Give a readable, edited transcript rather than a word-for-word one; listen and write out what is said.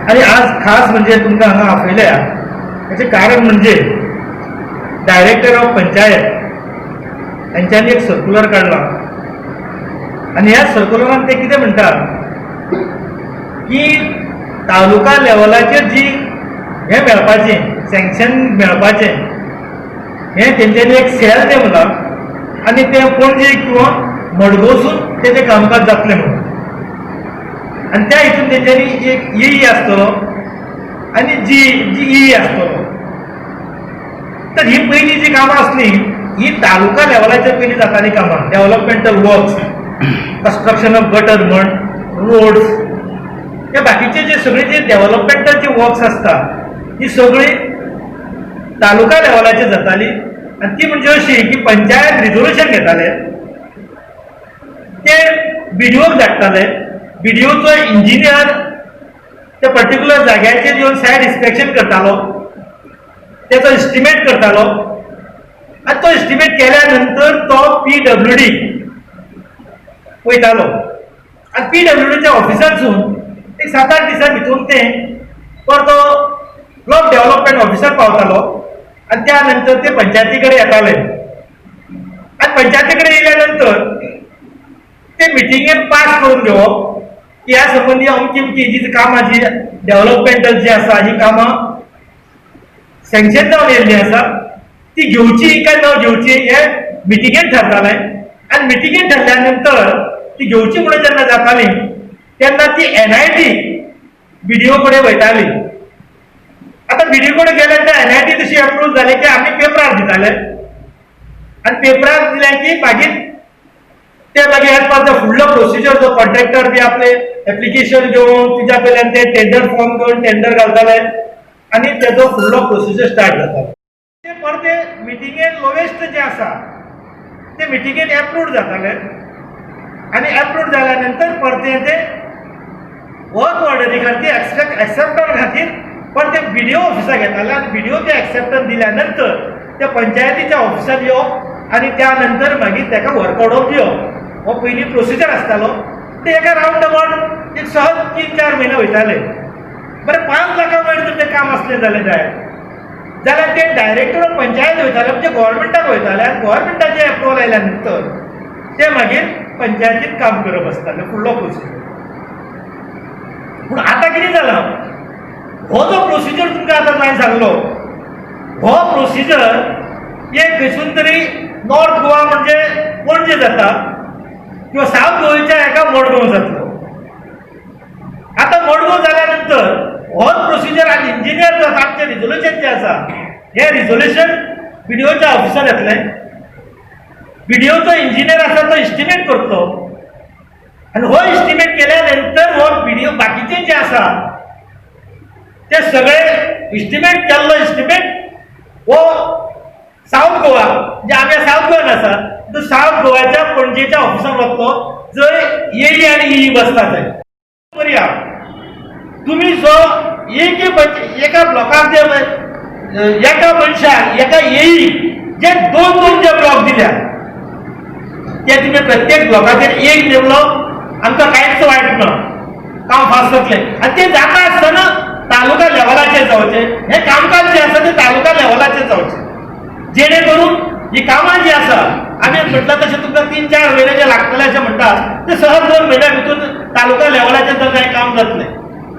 आनी आज खास म्हणजे तुमकां हांगा आपयल्या हाचें कारण म्हणजे डायरेक्टर ऑफ पंचायत हेंच्यांनी एक सर्कुलर काडला आनी ह्या सर्कुलरान ते कितें म्हणटा की तालुका लेवलाचेर जी हें मेळपाचें, सँक्शन मेळपाचें, हें तेंच्यांनी एक सेल नेमला आनी तें पणजे किंवा मडगांवसून तेजें कामकाज जातलें म्हणून. आनी त्या हितून तेंच्यांनी एक ई आसतलो आनी जी जी ई आसतलो. तर ही पयलीं जी कामां आसलीं ही तालुका लेवलाचेर पयलीं जातालीं कामां, developmental works, construction of gutter म्हण, रोड्स, हे बाकीचे जे सगळे जे डेव्हलपमेंटल जे वर्क्स आसता ही सगळी तालुका लेवलाचेर जाताली. आनी ती म्हणजे अशी की पंचायत रिजोल्युशन घेताले, ते बीडीओक धाडटाले, बीडीओचो इंजिनियर त्या पर्टिक्युलर जाग्याचेर येवन सायट इन्स्पेक्शन करतालो, तेचो एस्टिमेट करतालो आनी तो एस्टिमेट केल्या नंतर तो पीडब्ल्यूडी वयतालो आनी पीडब्ल्यूडीच्या ऑफिसांतसून एक 7-8 दिसां भितून ते परतो ब्लॉक डेव्हलपमेंट ऑफिसर पावतालो आनी त्या नंतर ते पंचायती कडेन येताले आनी पंचायती कडेन येयल्या नंतर ते मिटिंगेन पास करून घेवप की ह्या संबंदी अमकी अमकी जी कामां जी डेव्हलपमेंटल जी आसा ही कामां सँक्शन जावन येयल्ली आसा, ती घेवची काय न घेवची हे मिटिंगेन ठरतालें. आनी मिटिंगेन ठरल्या नंतर ती घेवची म्हणून जेन्ना जाताली तेन्ना ती एनआयटी बीडीओ कडेन वयताली. आतां बीडीओ कडेन गेल्यार त्या एनआयटी तशी अप्रूव जाली की आमी पेपरार दिताले आनी पेपरार दिले की मागीर ते मागीर एज पर the फुडलो प्रोसिजर जो कॉन्ट्रॅक्टर बी आपले एप्लिकेशन घेवन तिच्या कडल्यान ते टेंडर फॉर्म घेवन टेंडर घालताले आनी तेजो फुडलो प्रोसिजर स्टार्ट जाता. ते परते मिटिंगेन लोवेस्ट जे आसा ते मिटिंगेन एप्रूव्ड जाताले आनी एप्रूव्ड जाल्या नंतर परते ते वर्क ऑर्डरी खातीर एक्सेप्टन्स खातीर परते बीडीओ ऑफिसाक येताले आनी बीडीओ ते एक्सेप्टन्स दिल्या नंतर त्या पंचायतीच्या ऑफिसाक येवप आनी त्या नंतर मागीर ताका वर्क ऑर्डर दिवप, हो पयलीं प्रोसिजर आसतालो. ते एका रावंड अबाउट एक सहज 3-4 म्हयने वयताले. बरें, 5 लाखां वयर जर तें काम आसलें जाल्यार जायत जाल्यार ते डायरेक्टर ऑफ पंचायत वयताले, म्हणजे गोवोरमेंटाक वयताले आनी गोवोरमेंटाचें एप्रुवल आयल्या नंतर ते मागीर पंचायतीन काम करप आसतालें, फुडलो प्रोसिजर. पूण आतां कितें जालां, हो जो प्रोसिजर तुमकां आतां हांवें सांगलो हो प्रोसिजर एक खंयसून तरी नॉर्थ गोवा म्हणजे पणजे जाता किंवा सावथ गोंयच्या एका मडगांव जातलो. आतां मडगांव जाल्या नंतर होच प्रोसिजर आनी इंजिनियर जो आसा, आमचें रिजोल्युशन जें आसा हें रिजोल्युशन बीडीओच्या ऑफिसार येतलें, बीडीओचो इंजिनियर आसा तो एस्टिमेट करतलो आनी हो एस्टिमेट केल्या नंतर हो बीडीओ बाकीचे जे आसा ते सगळे एस्टिमेट केल्लो एस्टिमेट हो सावथ गोवा म्हणजे आमी सावथ गोवान आसा तो सावथ गोवाच्या पणजेच्या ऑफिसान वतलो जंय एई आनी ई बसता थंय. करया तुमी जो एक एका ब्लॉकाक जे एका मनशाक एका एई जे 2-2 जे ब्लॉक दिल्या ते तुमी प्रत्येक ब्लॉकाचेर एक नेमलो आमकां कांयच वायट ना, काम फास्ट जातलें. आनी तें जाता आसतना तालुका लेवलाचेर जावचें, हें कामकाज जें आसा तें तालुका लेवलाचेर जावचें, जेणे करून ही कामां जी आसा आमी म्हटलां तशें तुमकां 3-4 म्हयने जे लागतले अशें म्हणटा ते सहज 2 म्हयन्या भितर तालुका लेवलाचेर जर कांय काम जातलें.